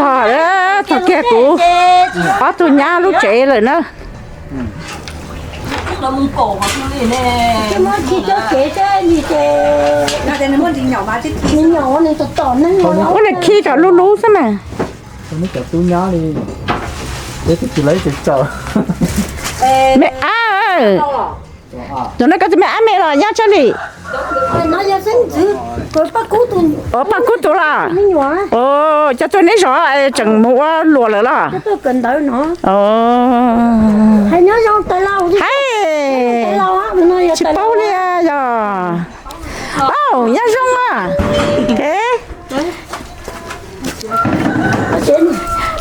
Thaum kiag kuv ob tug nyab lub tsev lawm na. Ua li khi kom lub lub xwb mas. Me ab, tus no koj tus me ab me los nyab Tsab Lis? Ua Paj Kub tus los? Cov tuaj neb zov tseem mus ua luam lawm los? Hais, tsis paub li yog. Au, nyob zoo a.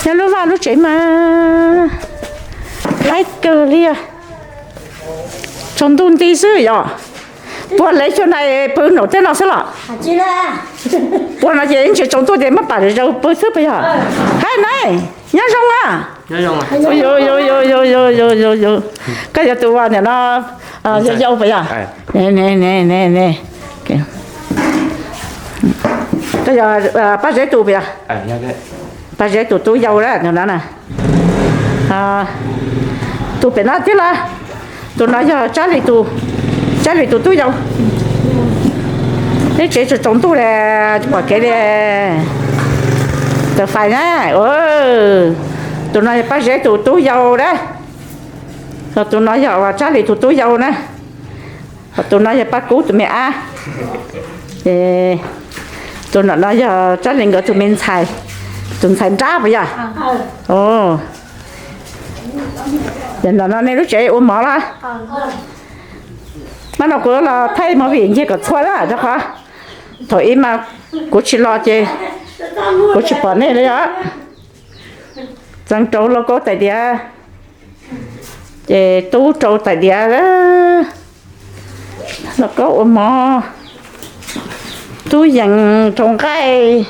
Nyob lub vaj lub tsev mas haib kawg li. Tsaus ntuj nti xwb yom. Puag lev xyoo na pw nraum tej no xwb los? Puag no ces ntsis tsaus ntuj ces muab pam zaws pw xwb puas yog? Hais na, nyob zoo a. Koj yog tus ua niam no, yau yau puas yog? Koj yog Paj Zeb tus puas yog? Paj Zeb tus tub yau na, tus no na. Tus pem no thiab los? Tus no yog Tsab Lis tus, Tsab Lis tus tub yau. Neb tsev tsaus tsaus ntuj li, tsis pom kev li. Taws fais na. Tus no yog Paj Zeb tus tub yau na. Tus no yog Tsab Lis tus tub yau na. Tus no yog Paj Kub tus me ab. Tus no yog Tsab Lis nkawd tus me ntxhais, tus ntxhais nrab puas yog? Ces ntawm no nej lub tsev ua mov los? Mas no kuv los thaij movie nce kom txhua na, rau qhov thaum ub mas kuv tsis los ces kuv tsis pom nej li os. Txeev rau lauj kaub tais diav, ces tub rau tais diav, lauj kaub ua mov, tub yees rau nqaij.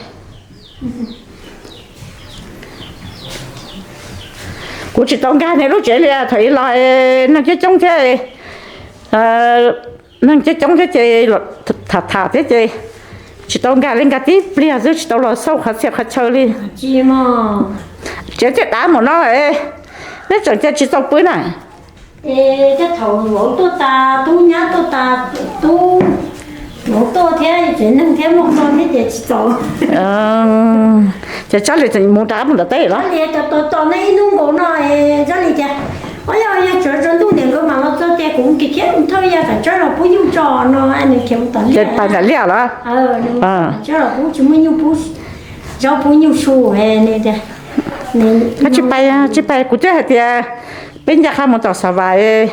Kuv tsis tau nkag nej lub tsev li, thaum ub los neeg coob coob thiab, neeg coob coob thiab ces tham tham thiab ces tsis tau nkag li, nkag tib pliag xwb tsis tau los xauj qhov txhia qhov chaw li. Tsev thiaj dav mus no, neb tseem cia tsis txaus pw na. Thaum vauv tuaj tas, tub nyab tuaj tas, tub vauv tuaj thiab tsev neeg thiab muaj hmo thiab ces tsis txaus. Ces Tsab Lis tseem mus rov qab mus tom teb los? Tsab Lis tos tos nej ib hnub nkaus no, Tsab Lis tias, o yog, yog tsaus tsaus ntuj niam nkawd mam los txog tias kuv mus kev thiab thauj yaj tsam Tsab los pub nyuj tso no, nws khiav mus tom liaj. Pais nram liaj los? Tsab los pub tsis muaj nyuj pub, zaub pub nyuj su, nws tias, tsis pais, tsis pais, kuv twb hais tias peb ncaj qha mus tom Xav Vas,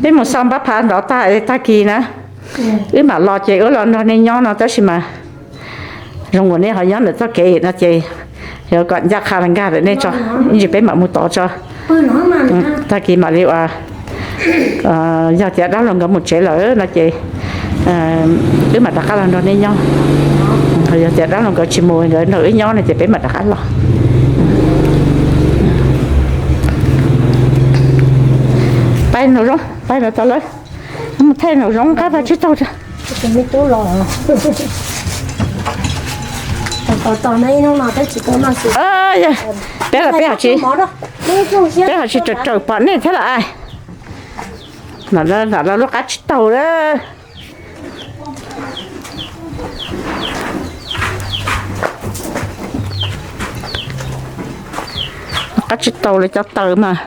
peb mus xauj npab phav nrov tag, tag kis na wb mam los ces wb los nrog nej nyob no tab sis mas zoo uas nej ho nyob ntawm txoj kev no ces yog kom ncaj qha nkag ntawm nej tso, ib ntsis peb mam mus tod tso. Tag kis mam li ua, yog tias dab laug nkawd mus tsev lawm no ces wb mam rov qab los nrog nej nyob. Yog tias dab laug nkawd tsis mus, nkawd nrog wb nyob no ces peb mam rov qab los. Pais nraum zoov, pais nraum tod lawm. Mus thaij nraum zoov qab vaj tsib taug. Peb los peb ho tsis, peb ho tsis raws raws pom nej thiab los. Lam los lub qab tsib taug lawm. Qab tsib taug lawm, cov taws mas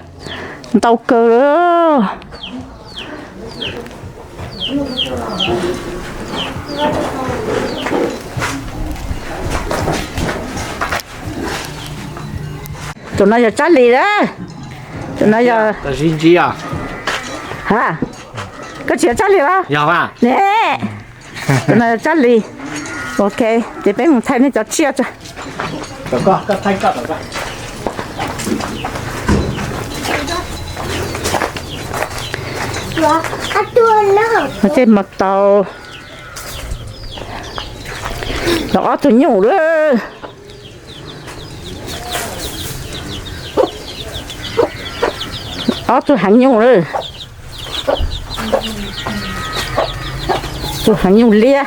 ntau kawg li. Tus no yog Tsab Lis lawm. Tus no yog, ha, koj tsis yog Tsab Lis los? Tus no yog Tsab Lis. Ok, ces peb mus thaij nej cov tsiaj tso. Tej mos taus, los ob tug nyuj lawm. Ob tug heev nyuj lawm. Tus heev nyuj liab.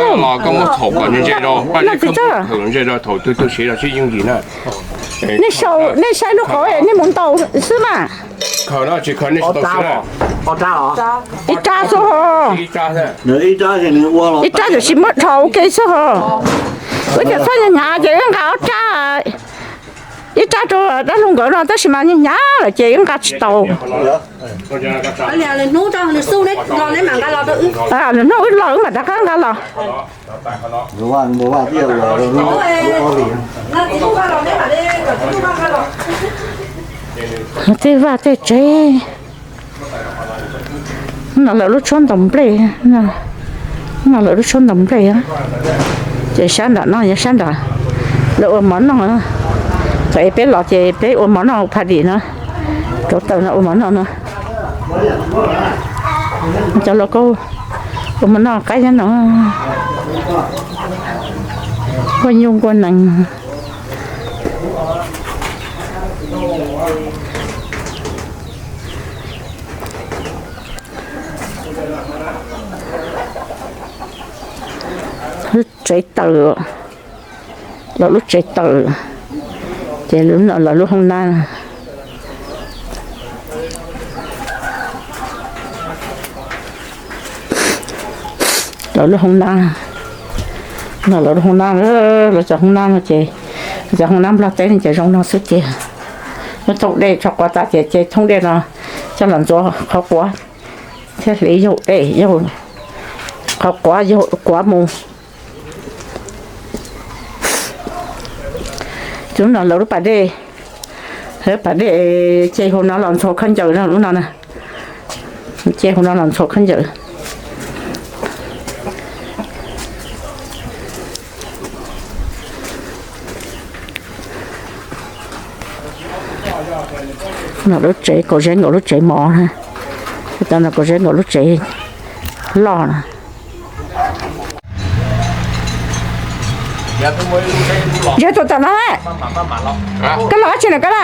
los koj muab thaum kom ntse ntse rau, paj zeb koj muab khaws ntse rau thaum twg tuaj siv los sib yooj yim na. Nej sau, nej saib lub qhov nej mus ntaus xwb na. Khaws no tsis khaws nej tsis tau siv na. Ib rab xwb ho. Ib rab tam sim muab dhau ua ke xwb ho. Wb tias txhob hnyav hnyav ces wb nqa ob rab. Ib rab rau dab laug nkawd no tab sis mas hnyav hnyav lawm ces wb nqa tsis tau. Lwm hnub wb los wb mam rov qab nqa los. Tej vaj tej tsev. No lawv lub tshuab ntaus nplej, no lawv lub tshuab ntaus nplej. Ces sab nram no yog sab nram lawv ua mov noj. Thaum peb los ces peb ua mov noj pha dim no, rauv taws no ua mov noj no. Cov laus koj ua mov noj qaib nyob no, nkuaj nyuj nkuaj nees. Lub tsev taws, lawv lub tsev taws, ces lawv lub hoob nab. Lawv lub hoob nab, no lawv lub hoob nab, lawv cov hoob nab no ces, cov hoob nab nplog teb no ces zoo no xwb ces, muab thoob dej tso quav tas ces, ces thoob dej no coj los ntxuav qhov quav thiab hliv yaug dej, yaug qhov quav, yaug quav mus. Lub no lawv lub pas dej, lub pas dej ces hauv no los ntxhua khaub ncaws no, lub no na, ces hauv no los ntxhua khaub ncaws. No lub tsev kaum zeb nkaus lub tsev mov na. Tau no kuv ze nkaus lub tsev loj no. Yog tus tom no, koj los dab tsi na koj na?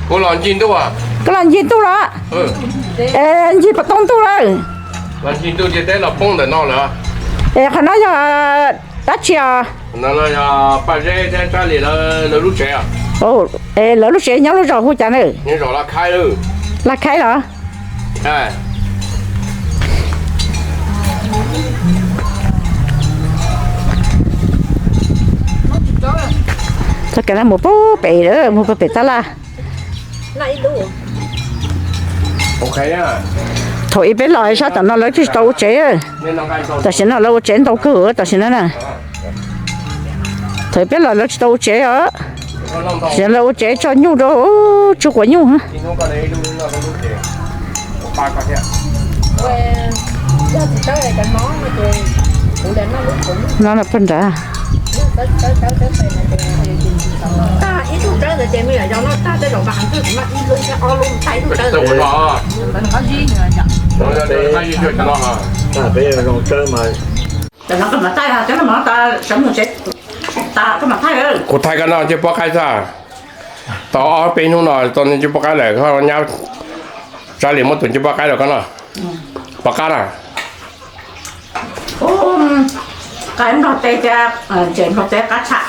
Kuv los ncig ntuj. Koj los ncig ntuj los? Ncig pas tau ntuj lawm. Los ncig ntuj ces teb los poob ntawm no lawm. Es qhov no yog dab tsi os? Paj Zeb thiab Tsab Lis lawv lub tsev. Lawv lub tsev nyob lub zos hu cas na? Laj Khaib los? Txoj kev no mus puag pem, mus puag pem tab laj. Thaum ub peb los sab tom no lawv tsis tau ua tsev. Tam sim no lawv ua tsev ntau kawg tam sim no na. Thaum ub peb los lawv tsis tau ua tsev os. Tam sim no lawv ua tsev tso nyuj rau, tsuj quav nyuj. No pag nrad. Kuv thaij koj no ntsej pob qaib xwb. Tau ob peb hnub no tau ntsej pob qaib lawm, koj nyab Tsab Lis muab tus ntsej pob qaib rau koj noj. Pob qab na. Qaib nrog teb thiab, ntsej nrog teb qab tshaj.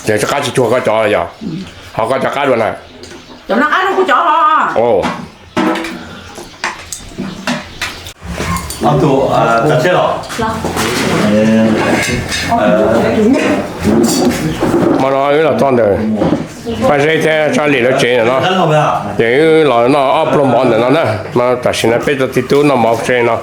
Ces qab tsis tshua koj cov yog, ho koj cov qab dua na. Cov no qab dua kuv cov. Hmo no wb los txog ntawm Paj Zeb thiab Tsab Lis lawv tsev no, ces wb los noj ob pluag mov ntawm no na. Tam sim no peb tau tig tub noj mov tsev no.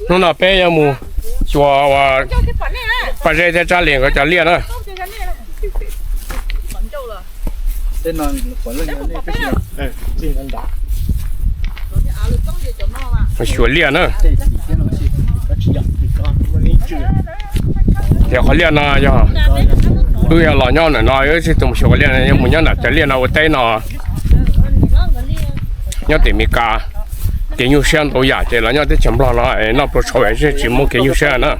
Hnub no peb yuav mus xyuas Paj Zeb thiab Tsab Lis nkawd cov liaj na. Xyuas liaj na. Ces qhov liaj no yog wb yog los nyob ntawm no, wb tsis tu mus xyuas qhov liaj no, yuav mus nyob nram cov liaj no ua teb no. Nyob tim Mes Kas, kev nyuaj siab ntau yam, ces los nyob teb chaws Nplog no noj pluas tshauv tsis muaj kev nyuaj siab na.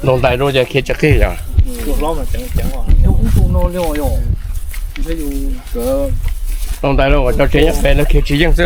Ntaus ntais rau ces khiav tsis qig yog. Ntaus ntais rau kom cov tsev nyob pem no khiav tsis yeej xwb.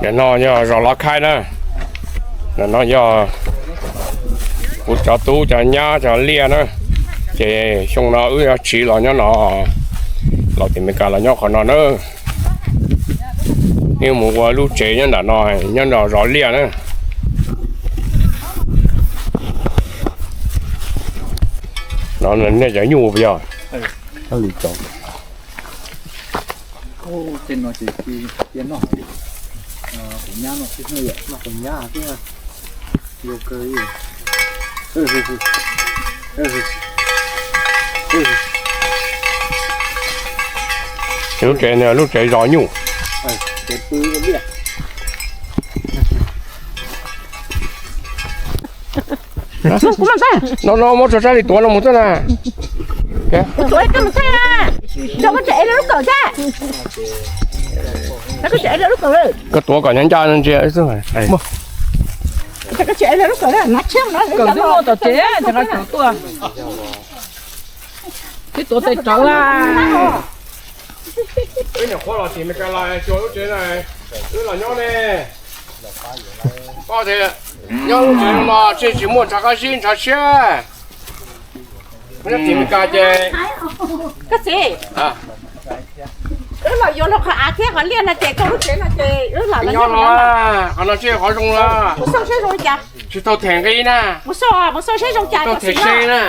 Ntawm no yog zos Lov Khaib na. Ntawm no yog kuv cov tub cov nyab cov liaj na. Ces xyoo no wb yuav tsiv los nyob no, los tim Mes Kas los nyob qhov no na. Wb mus ua lub tsev nyob nram no, nyob nram zos liaj na. No nej cov nyuj puas yog? Lub tsev no lub tsev zov nyuj. No no muab tso sab li tuav no mus xwb na. Koj tuav kom nyob ncaj ntsia xwb. Kawm twb muaj tom tsev, cov nqa tuaj, twb tuav tes rawv a. Wb nyuam qhuav los tim Meskas los xyuas lub tsev na, wb los nyob ne. Koj tias nyob lub tsev no tsis tsis muaj ntshav qab zib ntshav siab. Nyob tim Meskas ces, koj txiv, wb los yuav luag qhov av thiab qhov liaj no ces koj lub tsev no ces wb los nyob no. Qhov no tsis yog qhov zoo los. Mus xauj seb zoo li cas. Tsis tau them nqi na. Mus xauj, mus xauj seb zoo cas, tau them se na.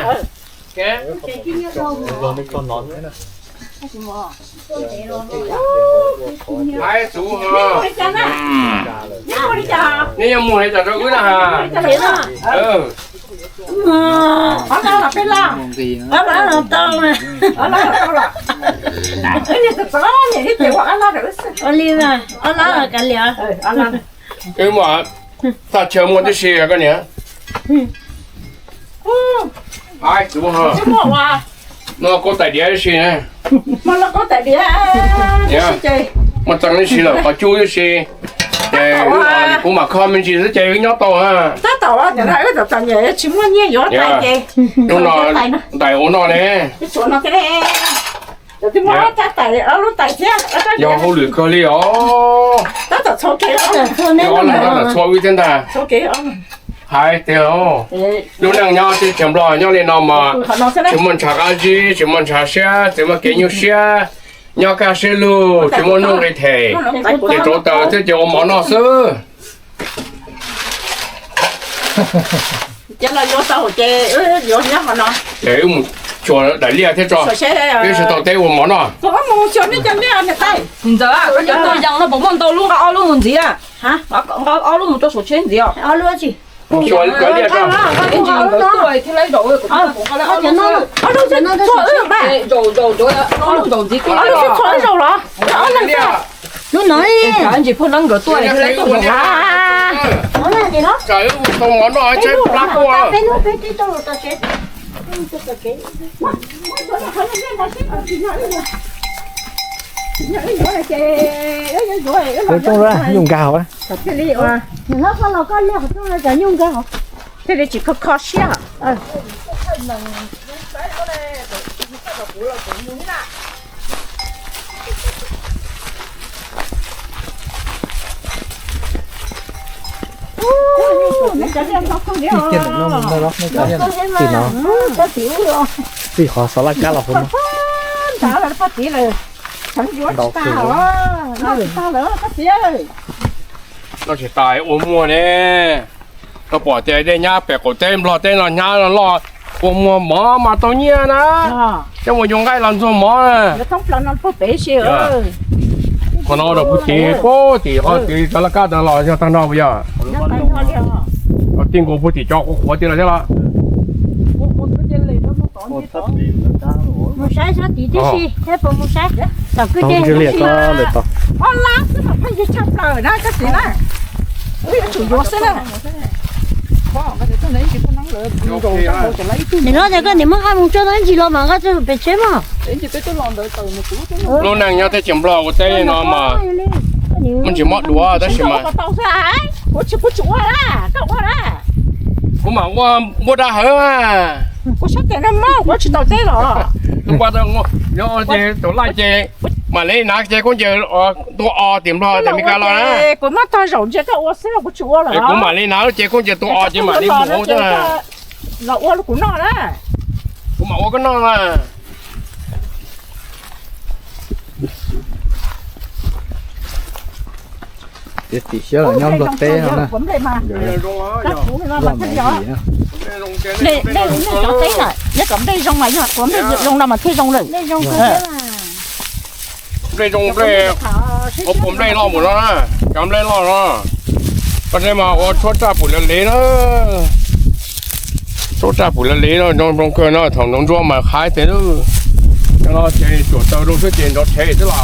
Hais tus, nej yuav mus li cas rau wb na has? Wb mas txaj chaw muaj tib si koj niam. Hais tus, no koj tais diav tib si na. Muaj txeeg tib si lawm, qhov cub tib si. Ces kuv mam kho me ntsis xwb ces wb nyob tau. Tab tom wb tsis muaj nyiaj yuav tais ces, lub no ntais ua noj ne. Yog hauj lwm kawg li os. Tab tom txhua wb thiab ntag. Hais tias lub neej nyob teb chaws Nplog nyob li no mas tsis muaj ntshav qab zib, tsis muaj ntshav siab, tsis muaj kev nyuaj siab, nyob kaj siab lug, tsis muaj nuj nqis them. Ces rauv taws thiab ces ua mov noj xwb. Ces wb mus xyuas daim liaj thiab tso, wb sib tau teb ua mov noj. Ntxawm, koj cov tug yees no puas muaj ntau lub, nqa ob lub mus ntxiv. Nqa ob lub mus rau saum tsheb ntxiv. Ob lub txhua zaum los? Lub no ntsis pog neeb nkawd tuaj thiaj li tau zaum. Peb lub, peb lub, peb lub, peb lub. Yuav rooj, yuav nkag hauv. Hlob, koj los koj liaj qhov rooj no cov nyuj nkag hauv. Thiaj li tsis kho kho siab. Tim no, txij qhov xov laj kab los hauv no. Noj tsis tas ua muag ne. Koj pom tias dej nyab pem qaum teb Nplog teb no nyab loj, ua muag mov mas tau nyiaj na. Coj mus yuav nqaij los ntxuag mov. Qhov no rau puag tim, puag tim qhov tim cov laj kab ntawd los yog tag no puas yog? Tij nkaus puag tim cov qhuav qhuav tid los thiab los. Mus saib sab tid tib si thiab puas mus saib. Tom kwj deg li ko lawm tod. Ob lab xwb mas pheej yig tshaj plaws na koj txiv na. Wb yuav tsum yuav xwb na. Nim no ces koj niam muab nqaij mus tso tau ib ntsis los mas nqa tso pem tsheb mog. Lub neej nyob teb chaws Nplog ua teb li no mas muaj ntsis mob dua tab sis mas kuv mam ua npua dag hawv. Tus laj ces mam li hnav cev khaub ncaws tua o tim Nplog tim Meskas los na. Kuv mam li hnav lub cev khaub ncaws tua o ces mam li mus hauv thiab. Kuv mam ua koj noj na. Tim siab los nyob Nplog teb no na. Nplog teb na, yog kom nplej zoo mas yog kuv nplej zoo no mas thiaj zoo lawm. Nplej zoo, nplej, ua puas nplej loj mus no na, cov nplej loj no. Koj saib mas ua tshuab raj pum lias lias na. Tshuab raj pum lias lias no zoo zoo kawg no, thaum nrov ntsuab mas qhaiv tes lawm. Cov no ces tsuam taws rau xwb ces nrov rhev xwb los.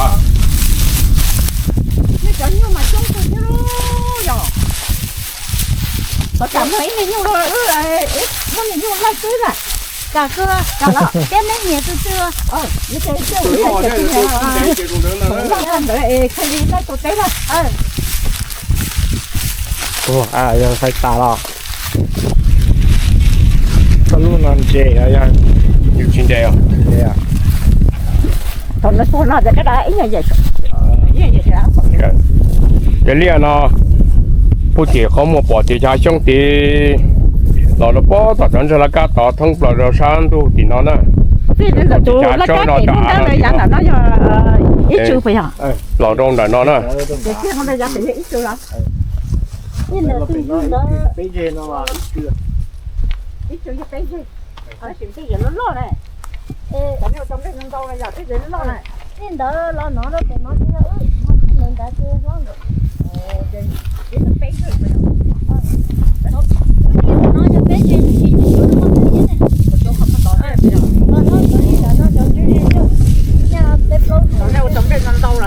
Ua, yog hais tas los. Txoj lub no ntse, yus tsis ntse os. Thaum no tuag no ces koj da ib nyuag yam. Cov liaj no puag tim qhov muaj pom tim chav xyoob tid los rau pob tom cov ntsag laj kab tod thoob plaws rau sab ntuj tim no na. Los rau ntawm no na.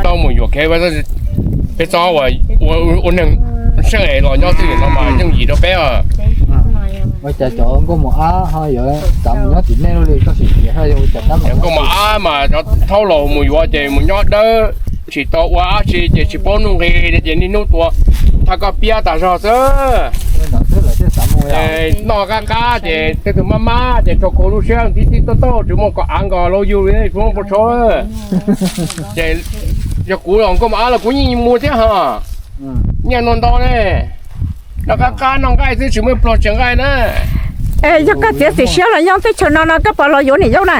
Tau mus yuam kev peb txob ua neeg seej es los nyob twj ywm no mas yooj yim rau peb os. Ua cas cov nkauj mos ab ho yuav txav mus nyob tim nej li, koj sim piav ua cas tab mas nkauj mos ab mas cov thaub laus mus yuav ces mus nyob dawb, tsis tau ua dab tsi ces tsis paub nuj nqis ces niaj hnub tua thaj koj piab tas zog xwb. Noj qab qab ces tej tug mab mab ces rau khau lub siab tib tib tauj tauj tsis muaj kom av nkos laus yug li tsis muaj pua tshauv. Ces yog kuv los nkauj mos ab los kuv yeej mus thiab hos. Nyiaj ntau ntau ne, noj qab qab noj nqaij xwb tsis muaj pluag tsis nqaij na. Yog koj txiav txim siab los nyob teb chaws no no koj puas los yuav niam yau na?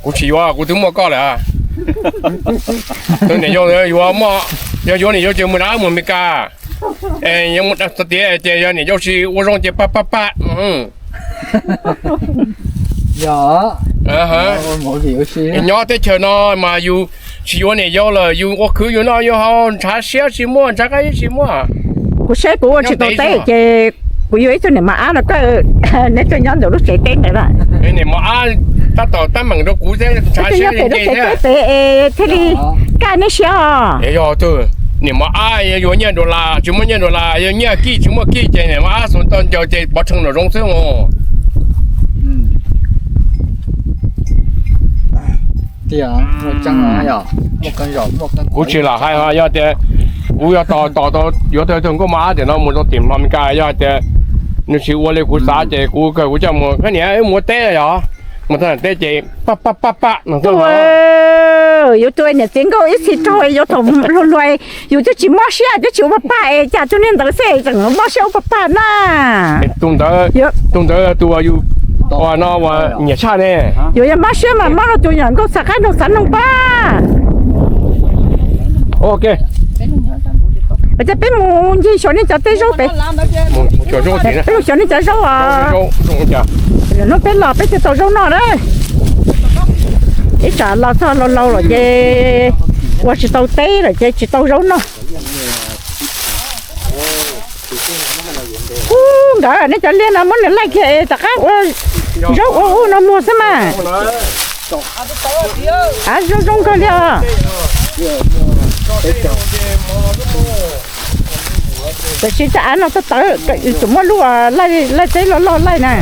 Kuv tsis yuav, kuv twb muaj koj lawm. Tus niam yau yuav, yog yuav niam yau ces mus dab mus Amelikas. Tias ces yog niam yau tsis ua zoo ces pab pab pab. Nyob teb chaws no mas yus tsis yuav niam yau lawm yus ua khwv yus noj yus haus ntshav siab tsis muaj ntshav qab tsis muaj. Kuv saib kuv ua tsis tau teb ces kuv yuav ib tug niam mos ab no koj, neb tuaj nyob ntawm lub tsev teb ntawd lawm. Niam mos ab tab tom tab meem rau kuv thiab ntshav siab nyob pem lub tsev teb pem thiaj li kaj neb siab os. Yog tus niam mos ab yuav nyiaj dollar tsis muaj nyiaj dollar, yog nyiaj kij tsis muaj kij ces niam mos ab xuas tau ncaws ces pov tsheej nraum zoov xwb os. Kuv tsis lam hais ho yog tias kuv yog tos tos tau yuav tau tus nkauj mos ab tiam no mus rau tim Amelikas, yog hais tias nws tsis ua li kuv xav ces kuv kawg kuv coj mus, koj niam wb mus ua teb yog mus tau teb ces pab pab pab pab no. Yuav tus niam txiv nkauj ib txhis raug yuav thaum hluas hluas yus twb tsis mob siab twb tsis ua pab pab es cas tus niag ntawd xwb tseem mob siab ua pab pab na. Tus ntawd, tus ntawd tus uas yus, uas no uas nyiam tshaj ne. Yus yog mob siab mas mob rau tus nyuam nkauj xav qab nug xav noog pab. Ces peb mus ncig xyuas nej cov teb zaub pem. Peb mus xyuas nej cov zaub os. Hnub peb los peb thiaj tau zaub noj na. Ib tsam los txog laus laus lawm ces ua tsis tau teb lawm ces tsis tau zaub noj. Ub, nkawd nej cov liaj no muab nws laij kiag es rov qab ua zaub ua ub no muag xwb mas. Av zoo zoo kawg li os. Tam sim cov av no tawv tawv, tsum muab lub laij teb loj loj laij na.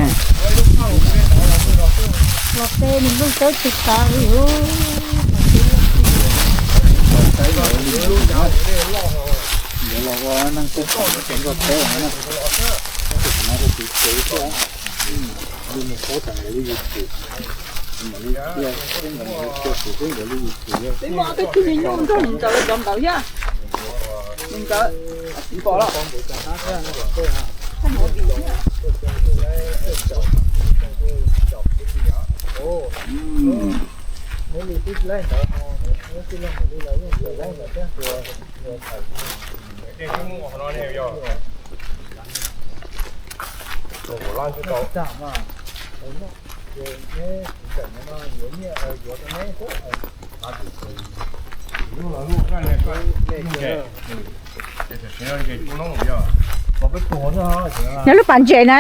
Nyob lub pas ntses na,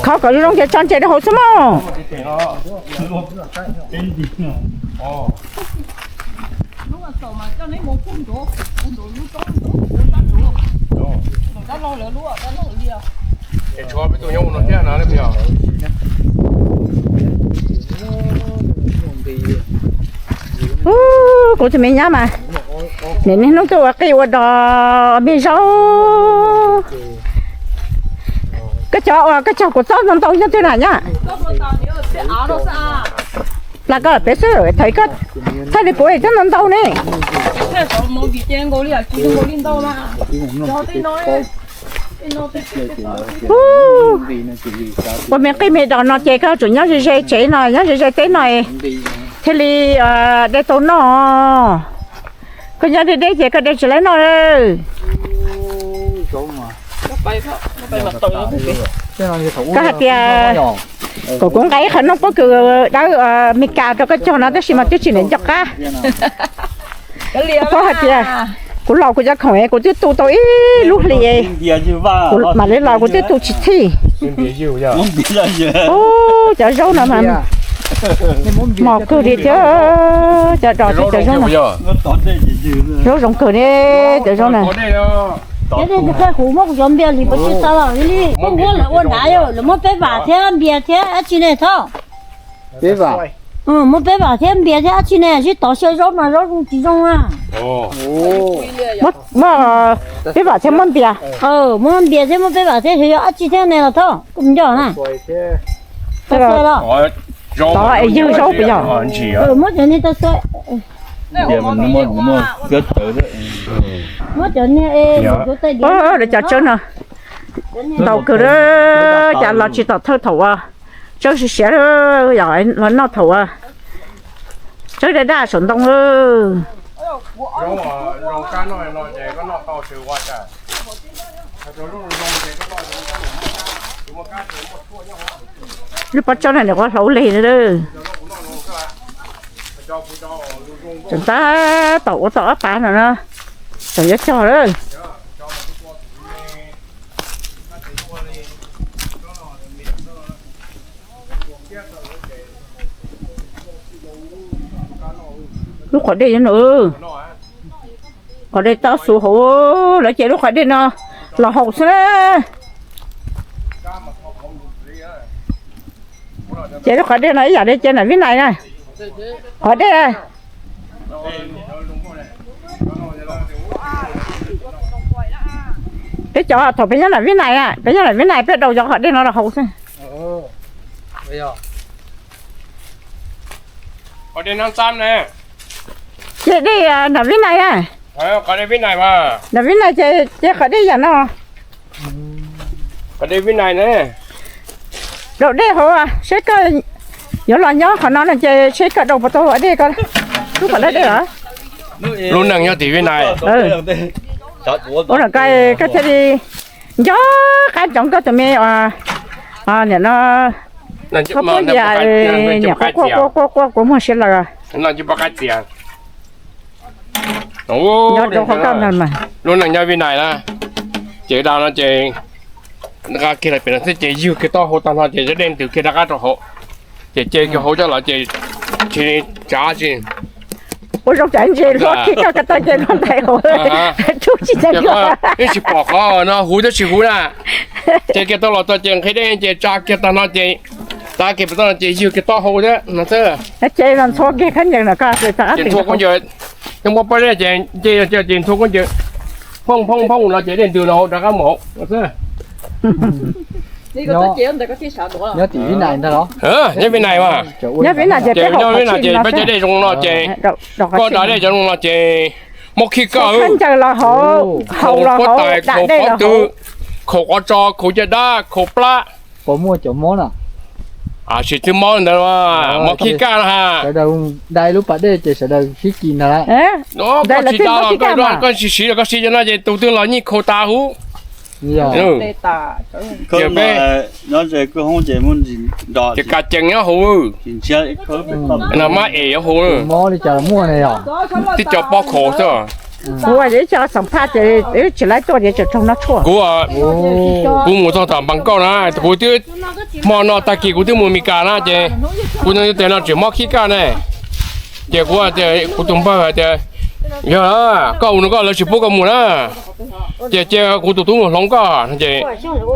khov kom zoo ces tso ntses rau hauv xwb mog. Ub, kuv tus me nyab mas, niaj hnub tuaj ua qij ua dos me zaub. Cov uas koj cog kuv txob ntau ntau nyob twg na nyab? Plas koj pem xwb, thaum koj thaij li kuv txob ntau ntau ne. Ua me qij me dos no ces koj tsuas nyob ze ze tsev no, nyob ze ze teb no, thiaj li de tau noj. Koj nyob deb deb ces koj de tsis laib noj. Koj hais tias kom kuv nqa ib qho noob pob kws dawb Meskas rau koj cog no tab sis mas twb tsis nco qab. Koj paub hais tias kuv los kuv cov khoom kuv twb tu tau ib lub hlis, kuv mam li los kuv twb tu tsis txhij. Ub, cov zaub no mas mos kawg li thiab, cov dos thiab cov zaub no. Zaub zoo kawg ne, cov zaub na. Kuv muab kuv cov npias hlis puas tsis tau li, kuv muab lawv ua nrad, lawv muab peb vam thiab npias thiab dab tsi ne thaub. Peb vam. Muab peb vam thiab npias thiab dab tsi ne, sib tov xyaw zaub mas zaub zoo tsis zoo a. Muab peb vam thiab muab npias. Muab npias thiab muab peb vam thiab xyaw yog dab tsi thiab ne los thaub, kuv nco na. Tov es ywg zaub puas yog? Muab cov niag tau xyaw. Muab cov niag e, lawv cov tsawb no ntau kawg, cas los tsis tom thawj thaum uas tsawb siav siav, los noj thaum uas tsawb daj daj saum ntoo. Lub pob tsawb no nws quav hlau lig. Tseem tab tom ua tau ob phav no na, tseem yuav cog lawm. Lub qhov dej no, qhov dej tau xuv hauv, lawv ces lub qhov dej no los haus xwb na. Ces lub qhov dej no ib yam li ces nam vib nais na, qhov dej. Peb cov thaum peb nyob nam vib nais, peb nyob nam vib nais peb daus cov qhov dej no los haus xwb. Ces dej nam vib nais, nam vib nais ces, ces qhov dej yam no. Daus dej hauv, seb koj yuav los nyob qhov no no ces seb koj daus puas tau dej ko. Lub qhov dej los. Lub neej nyob tim vib nais. Ua no koj thiaj li nco qab ntsoov koj tus me, niam no, txhob pub cia niam quaj quaj quaj quaj quaj muag siab lawm. Lub neej nyob vib nais na, ces da no ces nqa kiag los pem no xwb ces ywg kiag taub hau tag no ces dej ntws kiag rov qab rau hauv, ces ce kiag hauv coj los ces tsis tsav tsi. Ua zoo tsav ntses luaj kiag koj ko taw ces luaj ntais hauv, tub tsis tau. Ib tsis pom qhov no huv thiab tsis huv na, ce kiag tau los txog ces nqhis dej ces tsa kiag tag no ces, tsa kiag pem toj no ces ywg kiag taub hau thiab no xwb. Ces ntxhua kiag khaub ncaws no, ces ntxhua khaub ncaws, coj muab pob zeb ces nce ces ntxhua khaub ncaws, phooj phooj phooj no ces dej ntws los rov qab mus hauv no xwb. Nyob tim vib nais ntag los? Nyob vib nais mas. Nyob vib nais ces peb, nyob vib nais ces peb cov dej zoo no ces, koj da dej cov zoo no ces mob khib koj, khaub ncaws los hauv, haus los hauv, da dej los hauv, khaum qhov tso, khaum caj dab, khaum plab. Puas muaj cov mob no? Tsis twb mob ntawd, mob khib kaj no ha. Sawv daws dai lub pas dej ces sawv daws sib kis ntag. Koj tsis da los koj siv, koj siv cov no ces tus twg los nyij khaus tas huv. Ces kav ceev nyob hauv, no mab es nyob hauv. Tib co pob khaum xwb. Kuv ib co xeem phaj ces tsis laib tuaj ces tseem raug noj tshuaj. Kuv, kuv mus txog tom npas nkauj na, kuv twb, hmo no tag kis kuv twb mus Mes Kas na ces kuv tes no tseem mob khib kaj ne. Ces kuv, kuv tus npawg hais tias, yog koj ua no koj lawv tsis pub koj mus na, ces cia kuv tus tub los hloov koj. Ces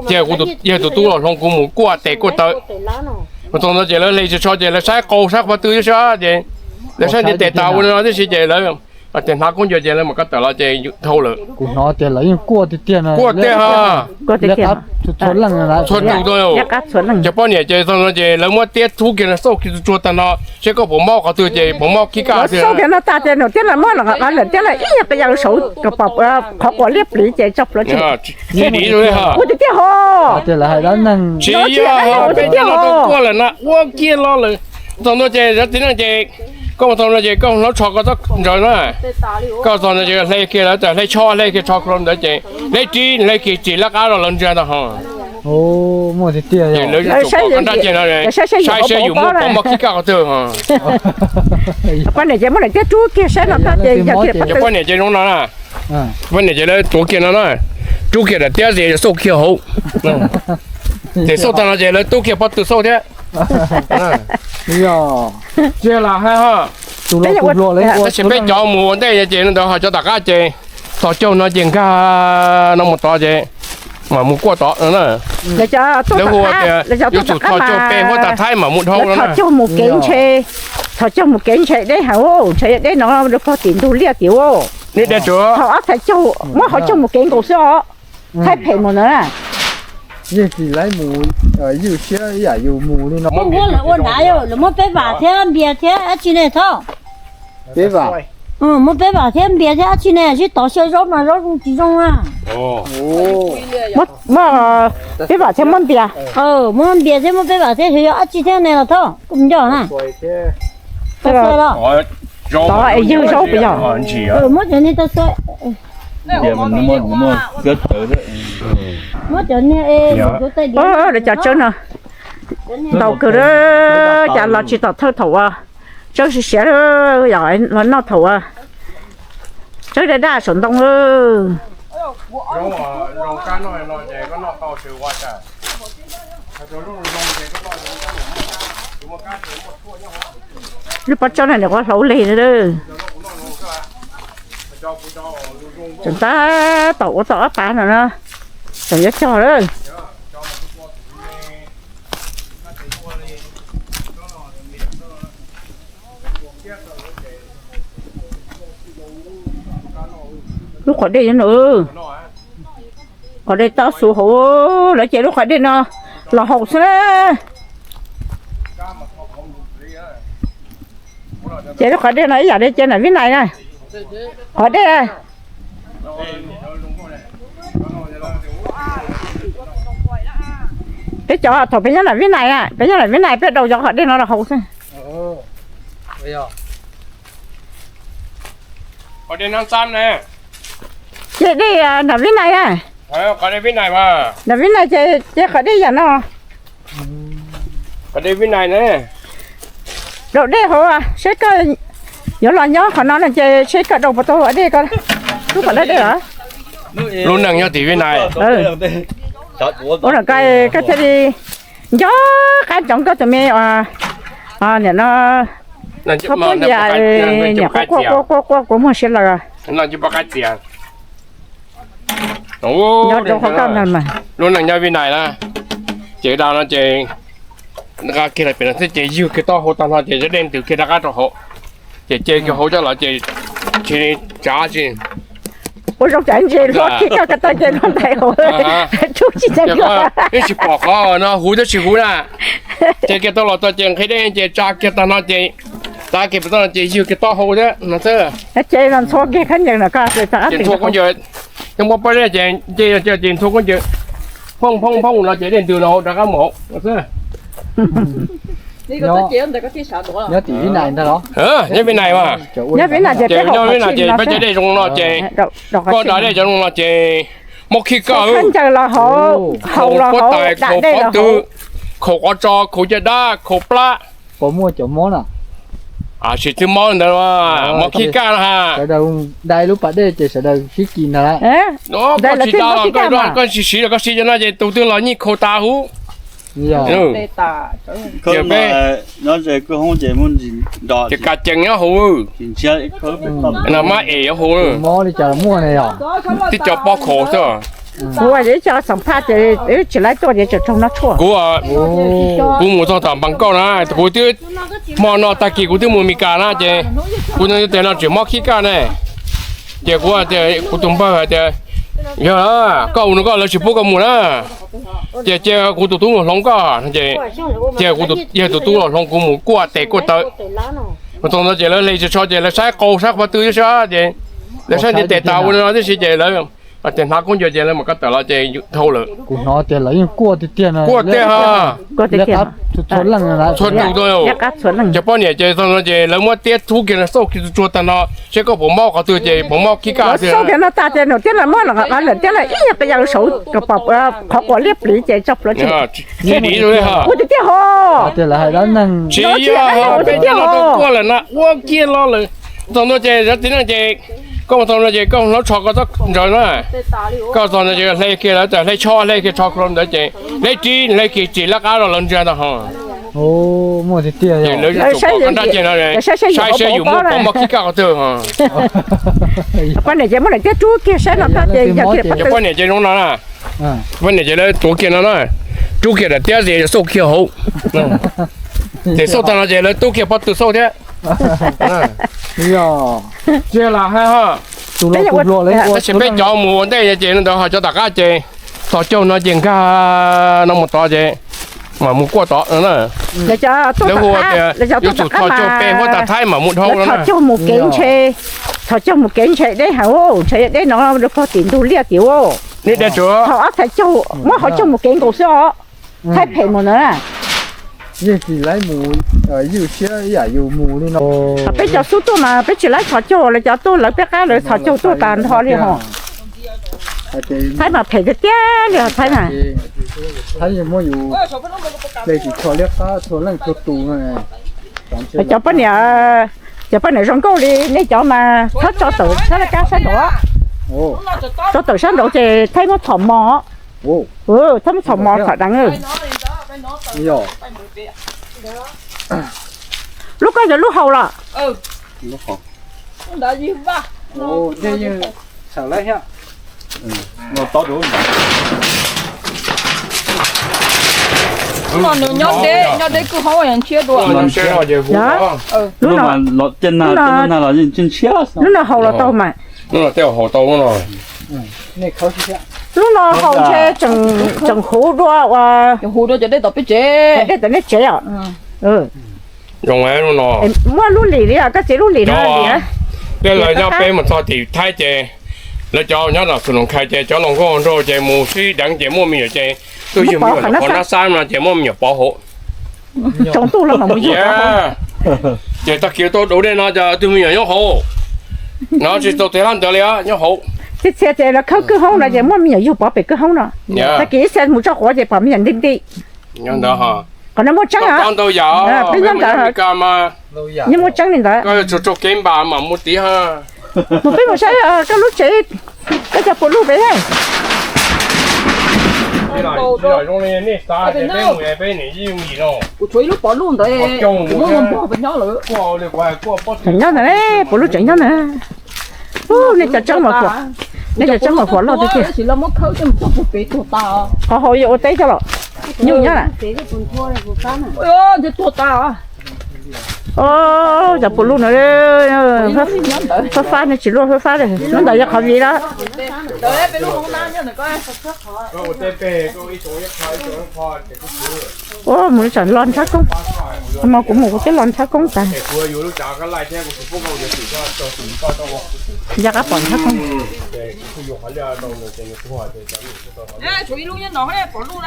cia kuv tus, yog tus tub los hloov kuv mus kuaj tes kuaj taw. Mus txog ntawd ces lawv hle tsis tso ces lawv saib qau saib qhov twg tib si ces lawv saib nti tes tas ua no tib si ces lawv, ces hnav khaub ncaws ces lawv mam koj tawm los ces dhau lawm. Kuv hnov tias lawv yeej kuaj tiag tiag no. Kuaj tiag. Txhua tus, cov poj niam ces txog no ces lawv muab tiab tub kiag no xauj kiag tsuag tsuag tag no, seb koj puas mob qhov twg ces puas mob khib kaj tiag. Xauj kiag no tag ces nws thiaj li muab lawm tiab lawm ib yam qhov quav liab pliv ces tso plhuav tsis dim. Ua tiag tiag ho. Tsis yog peb cov no tau kuaj lawm na, ua kiag los lawm. Txog no ces txiv neej ces koj mus txog no ces koj hlub tsho koj txhob ntsaws na. Koj txog no ces hle kiag lawv tas hle tsho hle kiag tsho koj ntawd ces hle ris hle kiag tsis lab qab rau lawv ntsia ntag ho. Muaj tiag tiag. Lawv yuav tsum pom koj nrab ceg no, saib seb yus muaj pom mob khib kaj qhov twg. Poj niam ces muab lawv tiab rub kiag saib no tag ces cov poj niam ces zoo no na. Poj niam ces lawv tuav kiag no na, rub kiag daim tiab ces xauj kiag hauv. Ces xauj tag no ces lawv tub kiag pob tw xauj thiab. Tsis lam hais ho. Tab sis peb cov mus ua ntej ces ntawd ho cov tom qab ces tog caug no ces nkag no mus tod ces mam mus kuaj tod no na. Lawv hu tias yuav tsum tog caug pem huab tas thaib mam mus dhau no na. Tog caug mus kev ntshe, tog caug mus kev ntshe deb heev, ntshe deb no rau pog tim ntug liaj tim ub. Thaum ob txhais caug muab qhov caug mus kev nkaus xwb os. Thaib phem mus no na. Yeej tsis laib mus, ywj siab ib yam yus mus li no. Muab lawv ua nrad, lawv muab peb vam thiab npias thiab dab tsi ne thaub. Peb vam. Muab peb vam thiab npias thiab dab tsi ne, sib tov xyaw zaub mas zaub zoo tsis zoo na. Muab peb vam thiab muab npias. Muab npias thiab muab peb vam thiab xyaw zaub dab tsi thiab ne los thaub, kuv nco na. Tov es ywg zaub puas yog? Muab cov niag e, lawv cov tsawb no ntau kawg, cas los tsis tom thawj thaum uas tsawb siav siav los noj thaum uas tsawb daj daj saum ntoo. Lub pob tsawb no nws qhuav hlauv lig. Tseem tab tom ua tau ob pab no na, tseem yuav cog lawm. Lub qhov dej no, qhov dej tau xuv hauv, lawv ces lub qhov dej no los haus xwb na. Ces lub qhov dej no ib yam li ces nam Vib Nais na, qhov dej. Peb cov thaum peb nyob nam Vib Nais na, peb nyob nam Vib Nais peb daus cov qhov dej no los haus xwb. Ces dej nam Vib Nais na, nam Vib Nais ces, ces qhov dej yam no. Daus dej hauv, seb koj yuav los nyob qhov no no ces seb koj daus puas tau dej ko. Lub qhov dej los. Lub neej nyob tim Vib Nais. Ua no koj thiaj li nco qab ntsoov koj tus me, niam no, txhob pub cia niam quaj quaj quaj quaj quaj muag siab lawm. Lub neej nyob Vib Nais na, ces da no ces nqa kiag los pem no thiab ces ywg kiag taub hau tag no ces cov dej ntws kiag rov qab rau hauv, ces ce kiag hauv coj los ces tsis tsav tsis. Ua zoo tsav ntses luaj kiag koj ko taw ces luaj ntais hauv, tub tsis tau. Twb tsis pom qhov no huv twb tsis huv na. Ces kiag tau los txog ces nqhis dej ces tsa kiag tag no ces, tsa kiag pem toj no ces ywg kiag taub hau thiab no xwb. Ces ntxhua kiag khaub ncaws no, ces ntxhua khaub ncaws, coj muab pob zeb ces nce ces ntxhua khaub ncaws, phooj phooj phooj no ces dej ntws los rov qab mus hauv no xwb. Nyob tim Vib Nais ntag los? Nyob Vib Nais mas. Nyob Vib Nais ces peb cov dej zoo no ces, koj da dej cov zoo no ces mob khib kaj, khaub ncaws los hauv, haus los hauv, da dej los hauv, khaum qhov tso, khaum caj dab, khaum plab. Puas muaj cov mob no? Tsis twb mob ntawd, mob khib kaj no ha. Sawv daws dai lub pas dej ces sawv daws sib kis ntag. Koj tsis da los koj siv los koj siv cov no ces tus twg los nyij khaus tas huv. Ces kav ceev nyob hauv, no mab es nyob hauv. Twb cov pob khaum xwb. Kuv ib co xam phaj ces tsis laib tuaj ces tseem raug no tshuaj. Kuv, kuv mus txog tom npas nkauj na, kuv twb hmo no tag kis kuv twb mus Mes Kas na ces kuv tes no tseem mob khib kaj ne. Ces kuv tias kuv tus npawg hais tias, yog koj ua no koj lawv tsis pub koj mus na. Ces cia kuv tus tub los hloov koj ces, cia kuv yog tus tub los hloov kuv mus kuaj tes kuaj taw. Thaum no ces lawv hle tso ces lawv saib qau saib qhov twg xwb ces lawv saib ntiaj teb tas ua no tib si ces lawv, ces hnav khaub ncaws ces lawv mam koj tawm los ces dhau lawm. Kuv hnov tias lawv yeej kuaj tiag tiag no. Kuaj tiag ha. Txhua tus, cov poj niam ces thaum no ces lawv muab tiab tub kiag no xauj kiag tsuag tsuag tag no, seb koj puas mob qhov twg ces puas mob khib kaj tiag. Xauj kiag no tag ces nws thiaj li muab lawm thiab ib yam qee yam saud qhov quav liab pliv ces tso plhuav tsis, ua tiag tiag ho. Tsis yog peb cov no tau kuaj lawm na, ua kiag los lawm. Thaum no ces txiv neej ces koj mus thaum no ces koj hlub tsho koj txhob ntsaws na. Koj thaum no ces hle kiag lawv tas hle tsho hle kiag tsho koj ntawd ces hle ris hle kiag ris lab qab los lawv ntsia ntag ho. Muaj tiag tiag. Lawv tsum kom koj nrab ceg no, saib seb yus muaj pov muaj khib kaj qhov twg. Poj niam ces muab lawv tiab rub kiag saib no tag ces yog poj niam ces zoo no na. Poj niam ces lawv tuav kiag no na, rub kiag daim tiab ces xauj kiag hauv. Ces xauj tag no ces lawv tub kiag pob tw xauj thiab. Tsis lam hais ho, tab sis peb cov mus ua ntej ces no ntawd ho cov tom qab ces txhos caug no ces nkag no mus tod ces mam mus kuaj tod no na. Lawv hu tias yuav tsum txhos caug pem huab tas Thaib mam mus dhau no na. Txhos caug mus kev ntshe, txhos caug mus kev ntshe deb heev, ntshe deb no rau pog tim ntug liaj tim ub. Thaum ob txhais caug muab qhov caug mus kev nkaus xwb os. Thaib phem mus ntawd na. Yeej tsis laib mus, ywj siab ib yam yus mus li no. Peb cov xub tuaj mas peb tsis laib txhos caug, lawv cov tuaj lawv peb qab lawv txhos caug tuaj tas nrho li ho. Thaib mas phem tiag tiag li os Thaib na. Thaib yeej muab yus hle tsis txhua liab qab txhua leej txhua tus no. Cov poj niam, cov poj niam zoo nkauj li nej cov mas txhob tso tawm sab laj kab sab nraud, tso tawm sab nraud ces Thaib muab txhom mos. Thaib muab txhom mos txhom deev. Lub koj yog lub haus los? Nws nyob deb, nyob deb kwj hoob ntshiab dua. Lub no haus los tau mas. Lub no haus ntshe tseem huv dua uas huv dua cov dej tom peb tsev, dej tom nej tsev os. Zoo lub no. Muaj lub lim li os, koj txiv lub lim no lim. Tej laus nyob peb mus txog tim Thaib ces lawv cov nyob tom Xus Noos Khais ces cov laus nkauj nraug ces mus sib deev ces muaj me nyuam ces twb yug me nyuam qhov nab xab no ces muaj me nyuam pov hauv. Tsaus ntuj los mas mus yug. Ces tag kis tuaj dub dej no ces twb me nyuam nyob hauv. No tsis tau tes lab ntawd li nyob hauv. Txhia txhia ces lawv khawb kwj hoob no ces muaj me nyuam yug pov pem kwj hoob no. Tag kis ib txhia mus tso quav ces pom me nyuam nti nti. Qhov no muaj tseeb os. Peb nyob ntawd, nyob muaj tseeb li ntawd. Mus peb mus saib koj lub tsev, koj cov puas luj pem. Kuv tshuav ib lub pov luj ntawd, kuv muab mus npog pem nyob lawm. Nyob ntawd, puas luj tseem nyob ntawd. Nej cov tseeb mas huam, nej cov tseeb mas huam loj tiag tiag. Qhov hauv yuav ua teb coj los, nyuj nyob lawm. Cov puas luj no, fab fab no tsis luaj fab fab li. Lub ntawd yog qhov viv lawm. Ua mus li tsam los ntshav koob, mas kuv mus kuv twb los ntshav koob tas. Yog qab pom ntshav koob.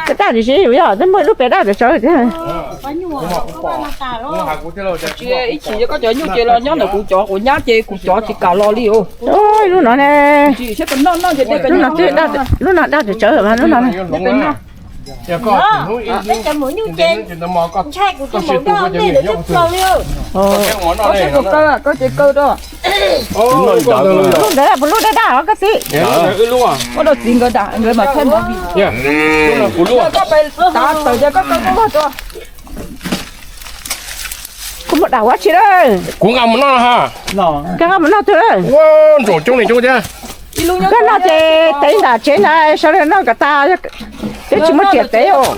Daj daj tsis yus yog twb muaj ib lub pem daj tawm tsawv thiab. Ib chim koj cov nyuj ces los nyob ntawm kuv cov quav nyab ces kuv cov tsis kam los li os. Ib lub no ne, lub no daj tawm tsawv mas lub no. Lub ntawd puas lub daj daj os koj txiv? Koj txiv nkawd dam nkawd mas thaij movie. Koj pais tav tawm ces koj kaw koj vag tuaj. Kuv mus dam ua tsi lawm. Kuv nqa mus noj ha. Koj nqa mus noj twg lawm? Ntsaum coob li coob thiab. Koj noj ces tev nram tsev ntawd sawv daws noj kom tas, twb tsis muaj riam tev os.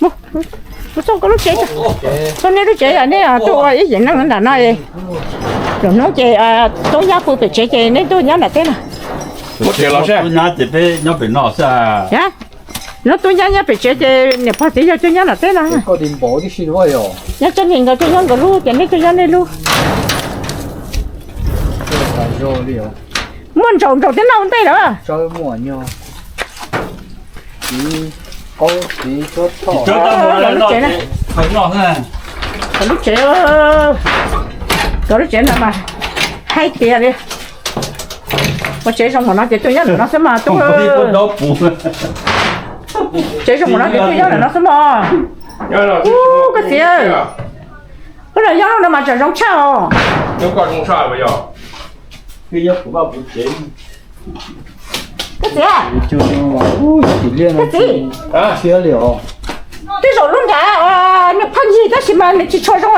Mus txog koj lub tsev, txog nej lub tsev, nej tuaj ua ib yim neej nram no. Lwm hnub ces tub nyab pw pem tsev ces nej tuaj nyob nram teb no. Muab tsev los seb. Tub nyab ces peb nyob pem no xwb. Nyob tub nyab nyob pem tsev ces niam pog txiv yawg tuaj nyob nram teb no. Nyob tsev neeg nkawd tuaj nyob nkawd lub ces nej tuaj nyob nej lub. Muaj ntsaum ntsaum thiab noj ua ntej lawm. Lub tsev, lub tsev no mas haib tiag li. Ua tsev zoo npaum no ces tuaj nyob ntawm no xwb mas tub. Tsev zoo npaum no ces tuaj nyob ntawm no xwb mog. Koj txiv, koj los nyob no mas tsam zoo tshaj os. Koj txiv, koj txiv, tej zaum lub nrad nws pheej yig tab sis mas nws tsis tshua zoo.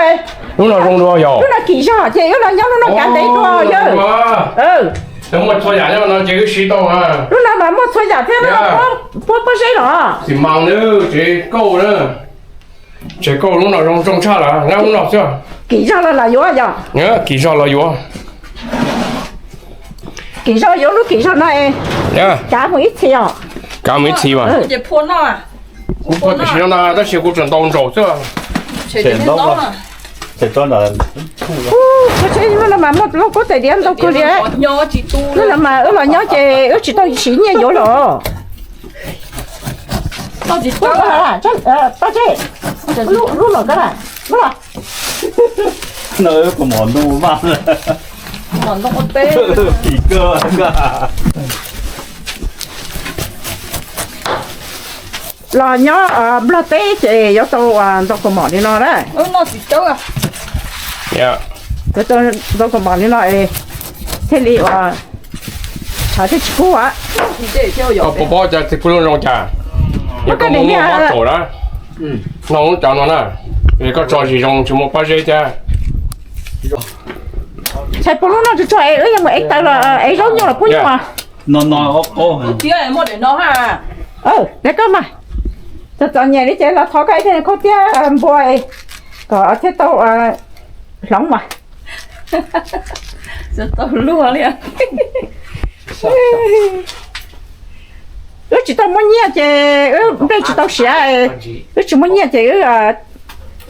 Lub no zoo dua yog lub no kim zog ces wb los nyob lub no kav ntev dua yawg. Muaj txhua yam no ces wb siv tau. Lub no mas muaj txhua yam thiab, lub no puab pob zeb los. Xim mas na, tsev kauj na. Tsev kauj lub no zoo zoo tshaj lawm, lub no xwb. Kim zog los los yuav yog. Kim zog los yuav. Kim zog yuav lub kim zog no es kav mus ib txhis os. Kav mus ib txhis mas. Kuv pom tam sim no na tab sis kuv tseem ntaus ntsaum xwb. Kuv tsev lub no mas muaj lauj kaub tais diav ntau kawg li. Lub no mas wb los nyob ces wb tsis tau siv nyiaj yuav los. Lub no, no kuv mom ntuj vaj, kim kawg. Los nyob Nplog teb ces yuav tau ntau kaus mom li no na. Yuav tau ntau kaus mom li no es thiaj li ua tshav thiaj tsis kub. Koj puas paub cov txiv pub lub zoo cas? Yog koj muaj mob thaum na, no lub cov no na, es koj tso zis zoo tsis muaj pob zeb thiab. Txhais pub lub no tsuag tsuag es wb yuav mus ev taws los ev zaub nyuj los pub nyuj. Txiv, muaj daim no ha. Neb koj mas txom txom nyem li ces los thov koj ib teg khaub tiab npua kom thiaj tau hloov mas. Tau luag li. Wb tsis tau muaj nyiaj ces wb nplej tsis tau siav, wb tsis muaj nyiaj ces wb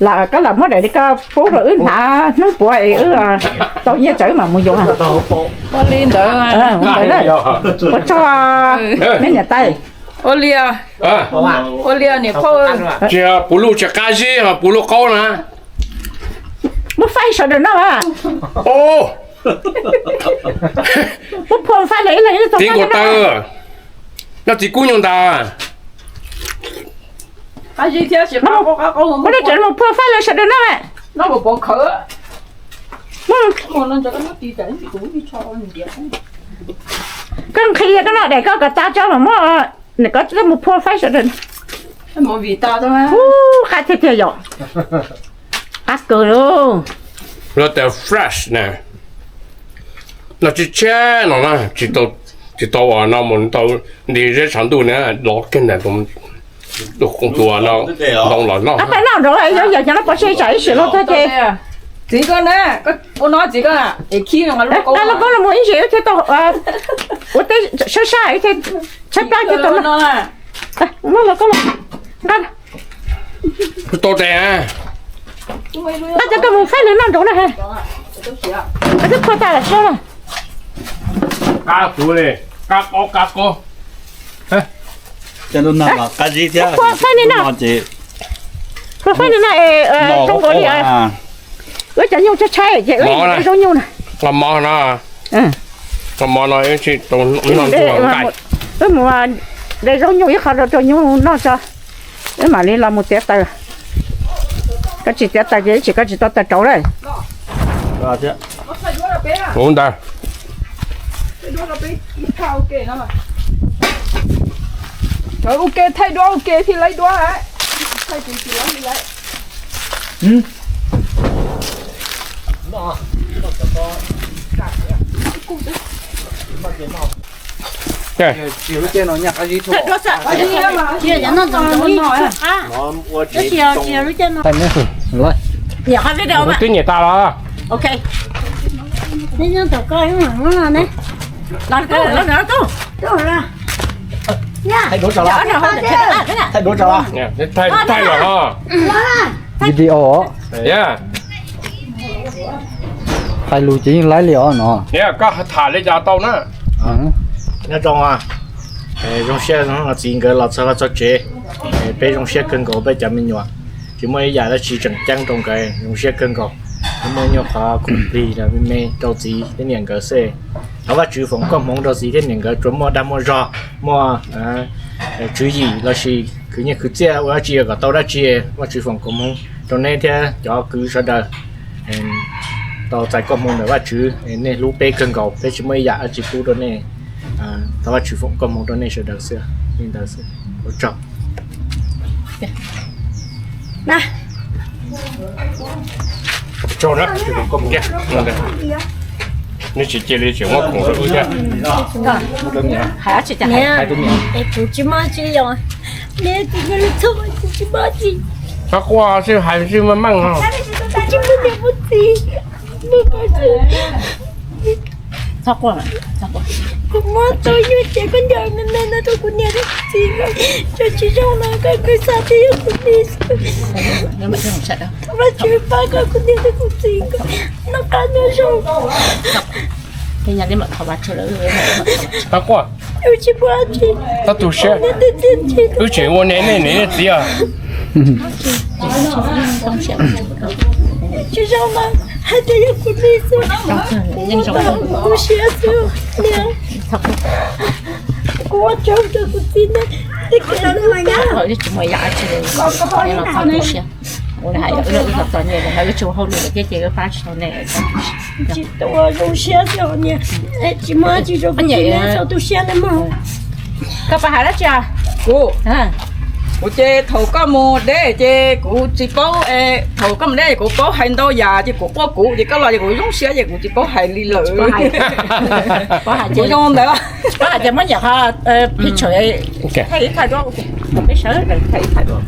lam koj lam muab daim li koj pub rau wb hnav hnub puav es wb tau nyiaj tsawg wb mam mus yuav. Ua li ntawd. Ua tsaug me niam tais. Ua li, ua li niam phauj. Tsis puv luj tsis qab zib, puv luj qaub na. Muab faib sawv daws noj. Muab phua faib los ib leeg ib leeg tau faib noj. Noj txiv kub nyuj ntas. Muab phua faib los sawv daws noj. Koj nqhis koj noj daim koj kom tas tso mam muab, koj mus phua faib sawv daws. Qab tiag tiag yom. Qab kawg li. Lawv tias fresh na. No tshiab tshiab no na, tsis tau ua no mus tau nti zeb tshav ntuj na, los kiag ntawm tus qoob tus no ntoo los noj. Qab pais noj nrov yuav yam cov no pov tseg tsam ib sim los tag ces. Txiv koj na, ua no txiv koj, es khi no lub koob los mus ib ntsis wb thiaj tau ua teb sab sab wb thiaj tshaib plab thiaj tau no. Muab los koj los nqa. Tau tes. Nqa cov koj mus faib lawv noj nraud na he. Twb phua tas lawm sab na. Qab kuv li, qab qaub qab qaub. Phua faib li no, phua faib li no es zoo nkaus li wb cov nyuj tshaib tshaib ces wb zaub nyuj na. Mov no, mov no wb mus de zaub nyuj ib qho rau rau nyuj noj tso. Wb mam li los mus txiav taws. Koj tsis txiav taws ces ib tsam koj tsis tau taws rauv lawm. Ntawd. Ua ke thaij duab ua ke thiaj laib duab. Twb nyiam tas los. Thaij duab tso los? Thaij duab tso los? Video. Hais lus ces yeej laib li os no. Koj tham li cas tau na. Nyob zoo, zoo siab txiv nkawd los txog vaj txog tsev. Peb zoo siab kawg nkaus peb cov me nyuam, tsis muaj ib yam dab tsi tseem ceeb rau nkawd, zoo siab kawg nkaus. Muaj nyuag qhov khoom plig me me rau txiv thiab niam nkawd xwb. Thov Vajtswv foom koob hmoov rau txiv thiab niam nkawd tsuas muaj dag muaj zog, muaj tswv yim lossis khwv nyiaj khwv txiaj ua dab tsi kom tau dab tsi. Vajtswv foom koob hmoov rau neb thiab cov kwv sawv daws tau txais koob hmoov ntawm Vajtswv. Nej hlub peb kawg nkaus, peb tsis muaj ib yam dab tsi pub rau nej. Thov Vajtswv foom koob hmoov rau nej sawv daws xwb. Li ntawd xwb, ua tsaug. Neb tsis cia li tseem muab khoom rau wb thiab. Kuv tsis muaj tsi, kuv tsis muaj tsi. Txhob quaj, sib hais sib meej meej no. Txhob quaj, txhob quaj. Kuv muab tau nyuag cev khaub ncaws me me no rau kuv niam thiab kuv txiv nkawd, tso tsis zoo no koj kwv xav tias yog kuv lig xwb. Thov Vajtswv pab kom kuv niam thiab kuv txiv nkawd noj qab nyob zoo. Txhob quaj, txhob tu siab. Wb tseem ua nej niam nej txiv os. Tsis zoo mas hais tias yog kuv lig xwb, kuv tu siab xwb niam. Kuv ua tsaug rau kuv txiv ne, tej kev hlub kab. Tsis muaj ib yam dab tsi li, los txog tu siab. Ua li hais yog wb los txom nyem lawm, wb tsis ua hauj lwm lawm thiab ces wb pab tsis tau nej. Tsis tau, zoo siab xwb niam, tsis muaj tsis zoo kuv txiv ne, txhob tu siab ne mog. Koj puas hais dab tsi? Kuv, kuv ces thaum koj mus deb ces kuv tsis paub, thaum koj mus deb kuv paub hais ntau yam ces kuv quaj kuv ces koj los ces kuv zoo siab ces kuv tsis paub hais li lawm. Kuv zoo ntawd. Koj hais ces muab nyiam qhov picture thaij ib thaij duab, peb sawv daws thaij ib thaij duab.